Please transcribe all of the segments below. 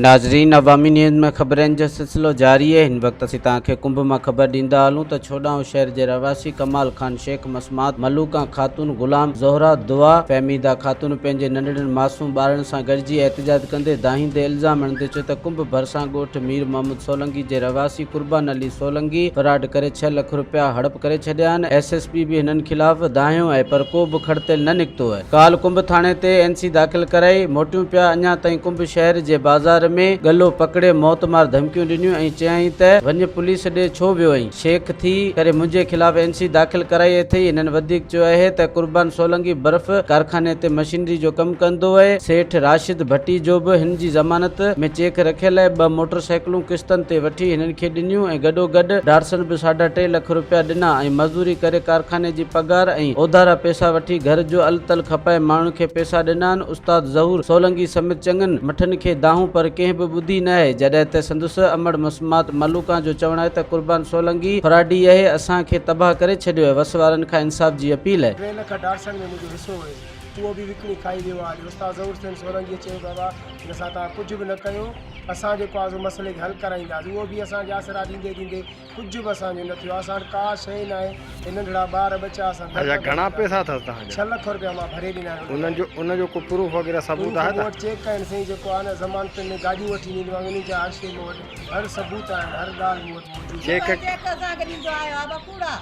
ناظرين عوامي نيوز ۾ خبرن جو سلسلو جاري آهي هن وقت اسين توهان کي ڪنڀ مان خبر ڏيندا هلون ته ڇوڏانهن شهر جي رهواسي ڪمال خان شيخ مسمات ملوڪان خاتون غلام زهره دعا فهميده خاتون پنهنجي ننڍڙن معصوم ٻارڙن سان گڏجي احتجاج ڪندي دانهيندي الزام هڻندي چيو ته ڪنڀ ڀرسان ڳوٺ مير محمد سولنگي جي رهواسي قربان علي سولنگي فراڊ ڪري ڇهه لک رپيا هڙپ ڪري ڇڏيا آهن ايس ايس پي به هنن خلاف دانهيو آهي پر ڪو به کڙتيل نه نڪتو آهي. ڪالهه ڪنب ٿاڻي تي اين سي داخل ڪرائي موٽيون پيا اڃا تائين ڪنب شهر جي بازار ۾ ڳلو پڪڙي موت مار ڌمڪيون ڏنيون ۽ چيائين ته وڃ پوليس ڏي ڇو ويو آهين شيخ ٿي ڪري منهنجي خلاف اين سي داخل ڪرائي اٿئي هنن وڌيڪ چيو آهي ته قربان سولنگي برف ڪارخاني تي مشينري جو ڪم ڪندو اهي سيٺ راشد ڀٽي جو به هن جي ضمانت ۾ چيڪ رکيل اهي ٻه موٽر سائيڪلون قسطن تي وٺي هنن کي ڏنيون ۽ گڏوگڏ ڊارسن به ساڍا ٽي لک روپيا ڏنا ۽ مزدوري ڪري ڪارخاني جي پگهار ۽ اوڌارا پئسا وٺي گهر جو ال تل کپائي ماڻهن کي پئسا ڏنا آهن. استاد ظهور سولنگي سميت چڱن مٺن کي دانهون پر ڪنهن به ٻڌي نه آهي. جڏهن ته سندس امڙ مسمات ملوڪان جو چوڻ آهي ته قربان سولنگي فراڊي اهي اسان کي تباهه ڪري ڇڏيو آهي وس وارن کان انصاف جي اپيل آهي. ٽي لک ڊارسن ۾ منهنجو حصو هيس اهو به وڪڻي کائي ويو آهي. استاد ظهور حسين سولنگيء چيو بابا هن سان توهان ڪجهه به نه ڪيو اسان جيڪو آهي سو مسئلي کي حل ڪرائينداسين اهو به اسان کي آسرا ڏيندي ڏيندي ڪجهه به اسان جو نه ٿيو آهي اسان وٽ ڪا شيء ناهي هي ننڍڙا ٻار ٻچا اسان در اڇا بدر گهڻا ٿيندا پئسا اٿس توهان جا؟ ڇهه لک روپيا مان ڀري ڏنا آهن انهن جو ان جو ڪو پروف وغيره ثبوت پروف آهي مون ته؟ وٽ چيڪ آهن سائين جيڪو آهي نه ضمانتن ۾ گاڏيون وٺي ڏيندو آهيان انهن جا هر شيء مون وٽ هر ثبوت آهن هر ڳالهه مون وٽ موجود آهي. چيڪ چيڪ اسان کي ڏيندو آيو آ ٻه ڪوڙا.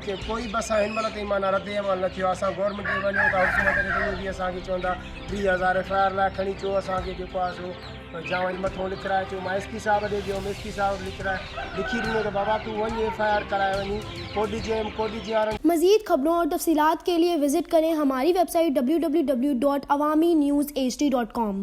ڪي ڪوئي به اسان هن مهل تائين معنيٰ رد عمل نه ٿيو آهي اسان گورنمينٽ ڏي وڃون ٿا حڪومت ڏي ته اهي به اسان کي چون ٿا 20 هزار ايف I R لاء کڻي اچو اسان کي جيڪو آهي سو جا وڃ مٿو لکرائي اچو مان ايس پي صاحب ڏي ويم ايس پي صاحب لکرائي لکي ڏنو ته بابا تون وڃ ايف I R ڪرائي وڃي ڪوڏي جي ايم ڪوڏي جي وارن مزيد خبرون اور تفصيلات کے لئے وزٽ ڪرين ھماري web site www.awamiNewsHD.com.